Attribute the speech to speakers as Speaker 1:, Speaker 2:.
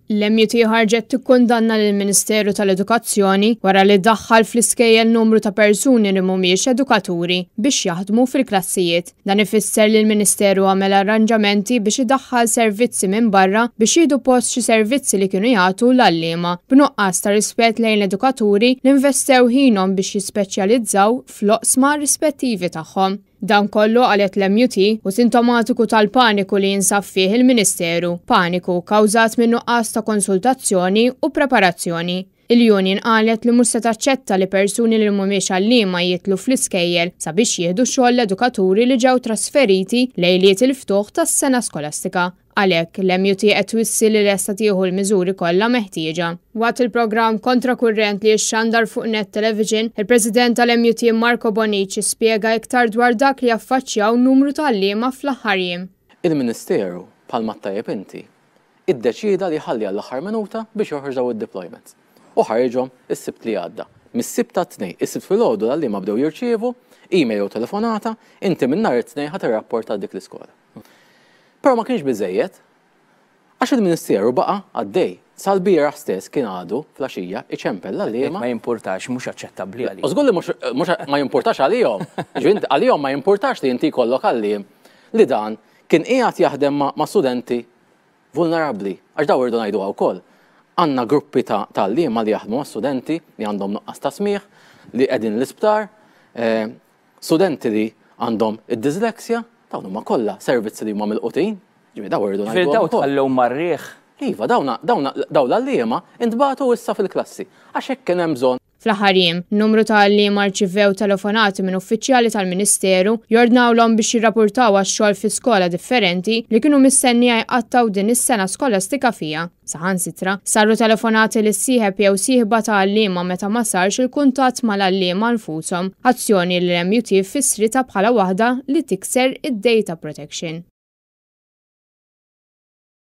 Speaker 1: L-MUT ħarġet tikkundanna lill-Ministeru tal-Edukazzjoni wara li daħħal fl-iskejjel numru ta' persuni li mhumiex edukaturi biex jaħdmu fil-klassijiet. Dan ifisser li l-Ministeru għamel arranġamenti biex idaħħal servizzi minn barra biex jieħdu post xi servizzi li kienu jagħtu l-għalliema, b'nuqqas ta' rispett lejn l-edukaturi li nvestew ħinhom biex jispeċjalizzaw fl-oqsma rispettivi tagħhom. Dan kollu, qalet l-MUT, hu sintomatiku tal-paniku li jinsab fih il-Ministeru, paniku kkawżat minn nuqqas ta' konsultazzjoni u preparazzjoni. Il-union qalet li mhux se taċċetta li persuni li mhumiex għalliema jidħlu fl-iskejjel sabiex jieħdu xogħol l-edukaturi li ġew trasferiti lejliet il-ftuħ tas-sena skolastika. Għalhekk, l-MUT qed twissi li lesta tieħu l-miżuri kollha meħtieġa. Waqt il-programm Kontrakurrent li jixxandar fuq Net Television, il-President tal-MUT Marco Bonnici spjega iktar dwar dak li affaċċjaw numru ta' għalliema fl-aħħar jiem.
Speaker 2: Il-Ministeru, bħalma għedt tajjeb inti, iddeċieda li jħalli għall-aħħar minuta biex joħroġ dawn id-deployments. U ħariġhom is-Sibt li għadda. Mis-Sibt għat-Tnejn, is-Sibt filgħodu l-għalliema bdew jirċievu email jew telefonata, inti minn nhar it-Tnejn ħa tirrapporta għal dik l-iskola. Però ma kienx biżejjed, għax il-Ministeru baqa' għaddej. Sal-bieraħ stess kien għadu fl-għaxija iċempel l-għalliema.
Speaker 3: Ma jimpurtax, mhux aċċettabbli għalihom.
Speaker 2: U żgur li mhux ma jimpurtax għalihom. Ġifieri għalihom ma jimpurtax li inti jkollok għalliem li dan kien qiegħed jaħdem ma' studenti vulnerabbli. Għax daw irridu ngħiduha wkoll. Għandna gruppi ta' għalliema li jaħdmu ma' studenti li għandhom nuqqas ta' smigħ, li qegħdin l-isptar, eh, studenti li għandhom id-dyslexia, dawn huma kollha servizzi li huma milqutin, ġifieri daw irridu
Speaker 3: ngħidu. Daw tħallew mar-riħ.
Speaker 2: Iva, dawn dawn l-għalliema intbagħtu issa fil-klassi għax hekk kien hemm bżonn.
Speaker 1: Fl-aħħar jiem, numru ta' għalliema rċivew telefonati minn uffiċjali tal-Ministeru jordnawlhom biex jirrapportaw għax-xogħol fi skola differenti li kienu mistennija jqattgħu din is-sena skolastika fiha. Saħansitra, saru telefonati lis-sieħeb jew sieħba ta' għalliema meta ma sarx il-kuntatt mal-għalliema nfushom, azzjoni li l-MUT fissritha bħala waħda li tikser id-data protection.